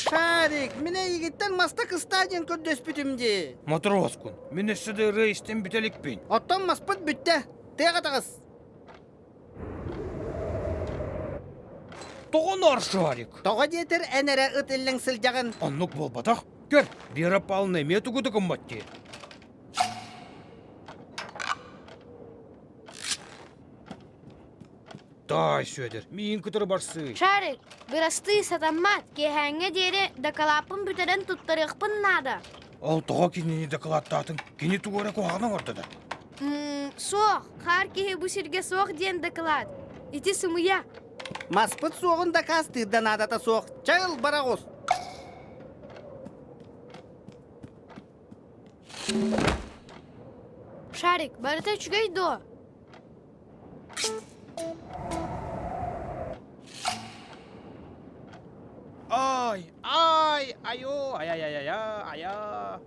Шарик, мин эйигиттэн маста кыстаа диэн көрдөспүтүм дии. Мотороскун, мин өссө да ырыа истэн бүтэ иликпин. Оттон маспыт бүттэ. Тыаҕа таҕыс. Тоҕо наар Шарик? Тоҕо диэтэр эн эрэ ыт иллэҥ сылдьаҕын. Оннук буолбатах. Көр, Вера Павловна эмиэ тугу да гыммат дии. Таай, Сүөдэр, миигин кытары барсыы. Шарик, бырастыы сатаммат, киэһээҥҥэ диэри дакылааппын бүтэрэн туттарыахпын наада. Ол тоҕо кинини дакылааттаатыҥ? Кини тугу эрэ куһаҕаны оҥордо да? Суох, хаар киһи бу сиргэ суох диэн дакылаат. Ити сымыйа. Маспыт суоҕун дакаастыыр да наадата суох. Чаҕыл бараҕус. Шарик, барыта үчүгэй дуо? Ай, ай, айо, ай-ай-ай-ай, айа.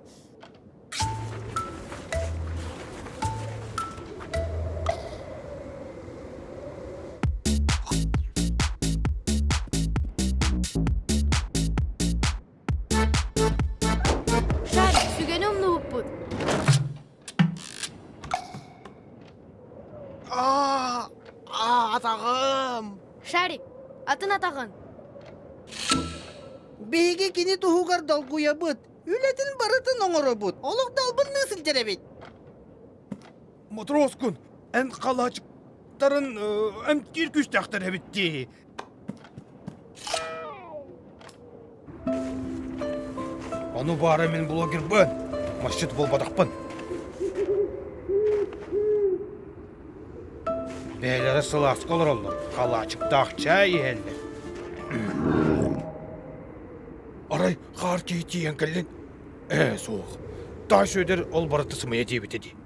Шарик, сүгэни умнубуппут. Аа, атаҕым! Шарик, атын атаҕын. Биһиги кини туһугар долгуйабыт, үлэтин барытын оҥоробут, олох далбынныы сылдьар эбит. Мотроскун, эн халаачыктарын эмтиир күүстээхтэр эбит дии. Ону баара мин блогербын, масчыт буолбатахпын. Бэйэлэрэ сылааска олороллор, халаачыктаах чай иһэллэр. Арай хаар киһи тиийэн кэллин? Ээ, суох. Таай Сүөдэр ол барыта сымыйа диэбитэ дии.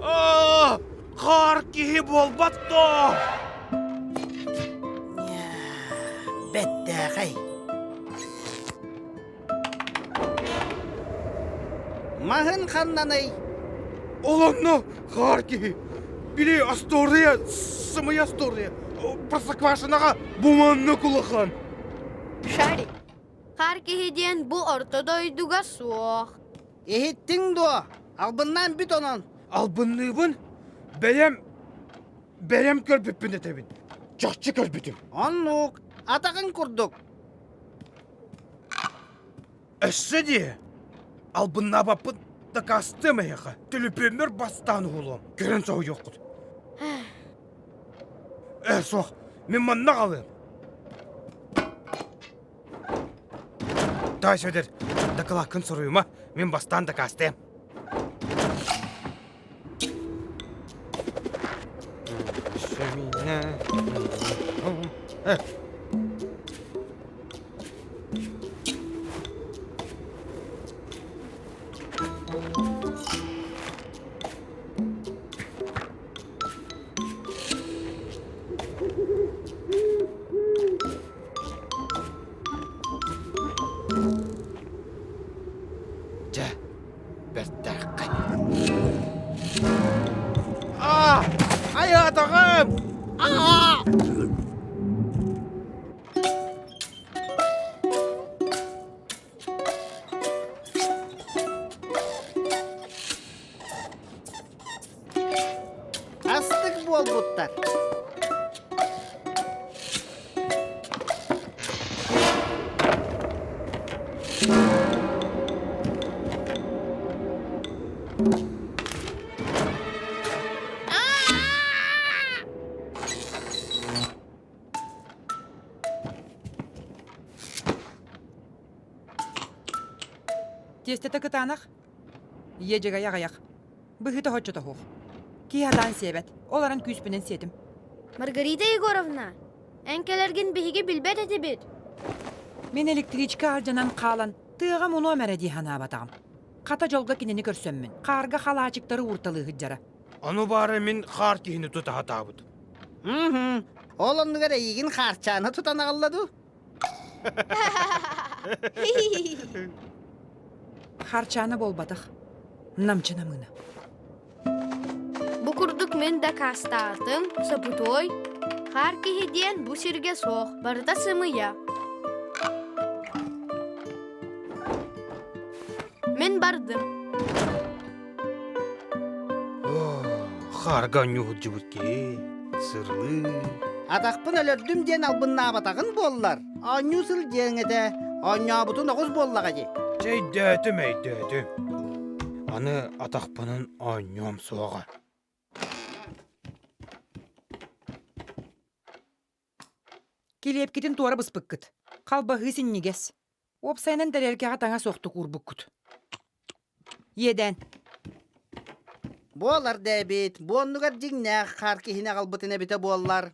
Аа, хаар киһи буолбат дуо? Бэттээхэй. Маһын ханнаный? Ол онно хаар киһи. Били остуоруйа, сымыйа остуоруйа. Простоквашиноҕа бу маннык улахан. Шарик, Хаар киһи диэн бу орто дойдуга суох. Иһиттиҥ дуо? Албыннаан бүт онон. Албынныыбын? Бэйэм бэйэм көрбүппүн этэбин. Чахчы көрбүтүм. Оннук. Атаҕыҥ курдук. Өссө дии. Албыннаабаппын дакаастыам эһиэхэ. Төлөпүөммэр бастаан уһулуом. Көрөн соһуйуоххут. Ээ, суох. Мин манна хаалыам. Таай Сүөдэр, дакылааккын суруйума, мин бастаан дакаастыам. Дьэ, бэртээххин. Аа! Айаатаҕым! Аа! Астык буолбуттар. Тиэстэтэ кытаанах, ийэ-дьэгэй аҕыйах. Быһыыта соччото суох. Киһи сатаан сиэбэт, ол аран күүспүнэн сиэтим. Маргарита Егоровна, эн кэлэргин биһиги билбэт этибит. Мин электричка алдьанан хаалан, тыаҕа мунуом эрэ дии санаабатаҕым. Хата дьолго кинини көрсөммүн, хаарга халаачыктары уурталыы сылдьара. Ону баара мин хаар киһини тута сатаабытым. Мм, ол оннугар эйигин хаарчаана тутан аҕалла дуу? Харчаана буолбатах, намчы намыына. Бу курдук мин дакаастаатым, сопутуой. Хаар киһи диэн бу сиргэ суох, барыта сымыйа. Мин бардым. Хаарга оонньуу сылдьыбыт киһи сырлыы. Атахпын өлөрдүм диэн албыннаабатаҕын буоллар, оонньуу сылдьыаҥ этэ, оонньообутун оҕус буоллаҕа дии. Чэйдөөтүм, өйдөөтүм. Аны атахпынан оонньуом суоҕа. Килиэпкитин туора быспыккыт. Халбаһыы синньигэс. Уопсайынан тэриэлкэҕэ таҥас суохтук уурбуккут. Иэдээн. Буолар да эбит, бу оннугар дьиҥнээх хаар киһини аҕалбытын эбитэ буоллар.